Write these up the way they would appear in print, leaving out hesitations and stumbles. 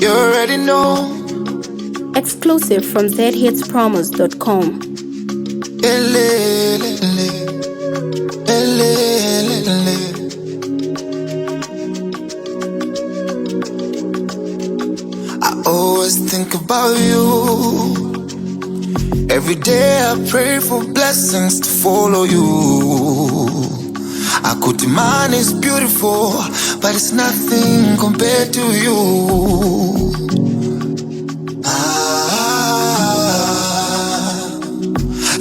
You already know. Exclusive from zhitspromos.com. Ele, ele, ele, ele. I always think about you. Every day I pray for blessings to follow you. I could demand is beautiful, but it's nothing compared to you. Ah,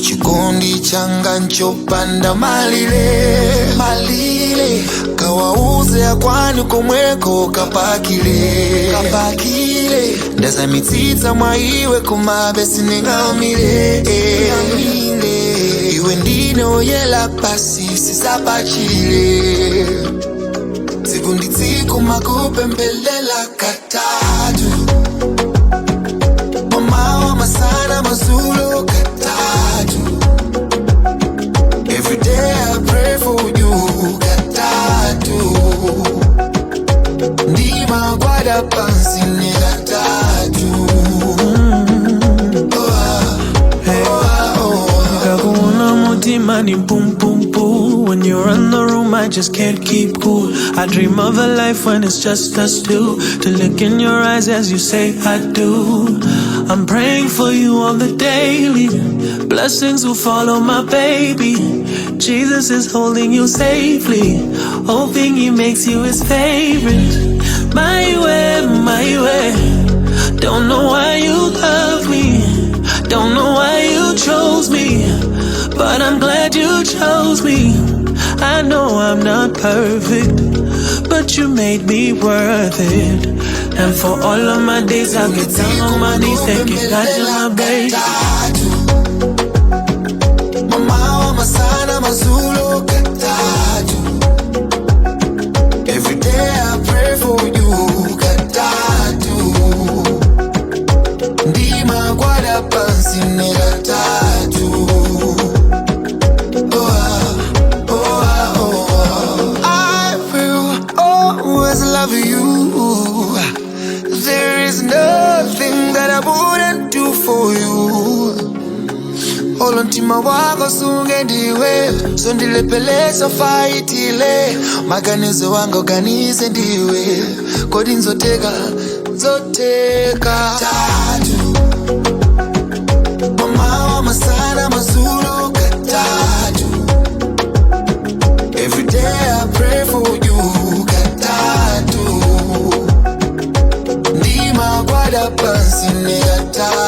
chikondi changa nchopanda malire malire kawauze akwanu komweko kapakile kapakile ndazamitsitsa mwa iwe komabe siningamile iwe ndinoyela pasi sisapachile tsiku ndi tsiku makupembelela katatu mamawa masana madzulo katatu. Every day I pray for you, katatu. Ndimagwada pansi ne katatu. Oh, ah, oh, ah, oh, ah. Kakuona mutima ni pum pum pum. When you're in the room, I just can't keep cool. I dream of a life when it's just us two. To look in your eyes as you say I do. I'm praying for you on the daily. Blessings will follow my baby. Jesus is holding you safely, hoping he makes you his favorite. My way, my way. Don't know why you love me. Don't know why you chose me. But I'm glad you chose me. I know I'm not perfect, but you made me worth it. And for all of my days, I'll get down on my knees, thanking God you're my baby. Katatu. Mamawa masana madzulo katatu. Every day I pray for you, katatu. Ndimagwada pansi ne katatu. Oh, ah, oh, ah, oh, ah. I will always love you. There is nothing that I wouldn't do for you. Olo mtima wako sunge ndiwe sondilepelesa faitile maganizo wango ganize ndiwe kodi nzoteka nzoteka tatu mamawa masana madzulo katatu. Every day I pray for you, katatu. Ndimagwada pansi ne katatu.